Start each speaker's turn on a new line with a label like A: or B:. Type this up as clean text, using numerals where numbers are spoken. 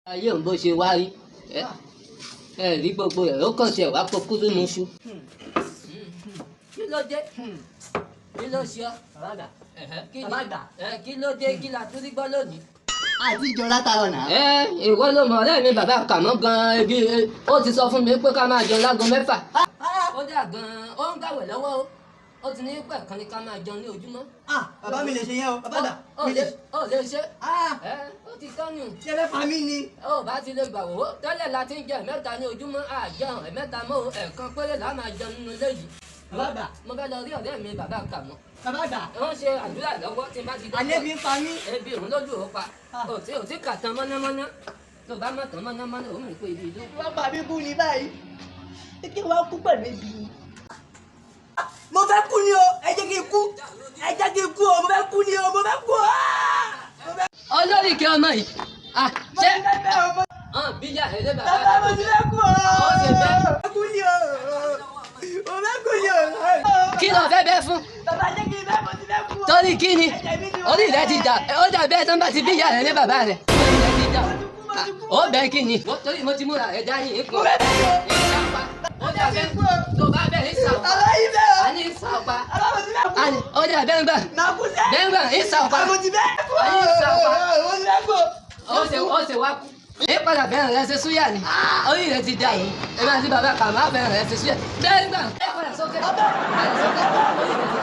A: Ayé òun bó ṣe wá rí ẹ ẹ rí gbogbo ẹ ó kàn tiẹ̀ wá pokú nínú iṣu. Kí ló dé? Kí ló ṣe ọ́?
B: Bàbá àgbà.
A: Kí ni?
B: Bàbá àgbà.
A: Ẹ, kí ló dé? Kí la tún rí gbọ́ lónìí?
B: Àti ìjọ látàrọ náà.
A: Ẹ ìwọ ló mọ ọ̀rẹ́ mi bàbá Kàmọ́ gan-an ebi ó ti sọ fún mi pé ká máa jẹun láago 6. Ó dà gan-an, ó ń gbàwẹ̀ lọ́wọ́ o. Ó ti ní pẹ̀ kan ní ká máa jẹun ní ojúmọ́.
B: Ah, bàbá mi lè ṣe yẹn o, bàbá àgbà.
A: Ó
B: Mi lè.
A: lè ó lè ṣe.
B: Ah,
A: Ẹ ó ti tọ́nu.
B: ṣé ẹ fẹ́ pa mí ni?
A: Ó bá ti lè gbà wò ó tẹ́lẹ̀ la ti ń jẹ ẹ̀mẹ́ta ní ojúmọ́, àjẹun ẹ̀mẹ́ta mọ́ o, ẹ̀ẹ̀kan péré là máa jẹun nínú ilé yìí.
B: Bàbá àgbà.
A: Mo fẹ́ lọ rí ọ̀rẹ́ mi bàbá Kàmọ́.
B: Bàbá àgbà.
A: Ó ń ṣe àdúrà lọ́wọ́ tí n bá ti dé.
B: Àlẹ́ bí ń pa mí.
A: Ebi òun lójú ò pa.
B: Ah.
A: Ò tí kà tán mọ́námọ́ná. Tó bá mọ̀ tán mọ́námọ́ná, òun mọ̀ pé ibi ìlú.
B: Wọ́n pa mí kú ni báyìí. Kí wọ́n kú pẹ̀lú ebi. Mo fẹ́ kú ni o, ẹ jẹ́ kí n kú. Ẹ jẹ́ kí n kú o, mo fẹ́ kú ni o, mo fẹ́ kú o. Ah! Mo fẹ́
A: Olórí kí ọmọ yìí. Ah,
B: mo
A: ṣé
B: ti fẹ́ bẹ́ẹ̀ o,
A: hàn bíyà ẹlẹ́ bàbá
B: bàbá mo ti fẹ́ kú o.
A: Ó ṣe bẹ́ẹ̀.
B: Mo fẹ́ kú ni o. Mo fẹ́ kú ni o.
A: Kí ló fẹ́ bẹ́ fún?
B: Bàbá jẹ́ kí n bẹ́ẹ̀, mo ti fẹ́ kú o.
A: Torí kí ni?
B: Ẹ̀jẹ̀ mi ti wá.
A: Orí rẹ ti dà, ó dà bẹ́ẹ̀ tán bá ti bíyà ẹlẹ́ bàbá rẹ̀. Orí rẹ ti dà.
B: Mo ti kú, mo ti kú.
A: Ó bẹ́ẹ̀ kí ni? Torí mo ti múra rẹ̀ dání ikùn.
B: Mo fẹ́ bẹ́ẹ̀ o.
A: Ìsàpá. Ó dà bẹ́ẹ̀ tó bá bẹ́ẹ̀ ìsàpá.
B: Bàbá yìí bẹ́ẹ̀ o.
A: A ní ìsàpá.
B: Bàbá mo ti fẹ́ kú.
A: A ní ó dà bẹ́ẹ̀ ń gbà.
B: Màá kú sẹ́.
A: Bẹ́ẹ̀ ń gbà ìsàpá.
B: Mo ti fẹ́ kú o.
A: A ní ìsàpá.
B: Mo ti fẹ́ kú o.
A: Ó ṣe wá kú. Ní padà bẹ́ẹ̀ rẹ̀ ṣe súyà ni. Orí rẹ̀ ti dà yìí. Èmi àti bàbá Kàmá bẹ́ẹ̀ rẹ̀ ṣe súyà. Bẹ́ẹ̀ ń gbà. Ẹ padà sókè. Padà sókè. Orí rẹ̀ ti dà.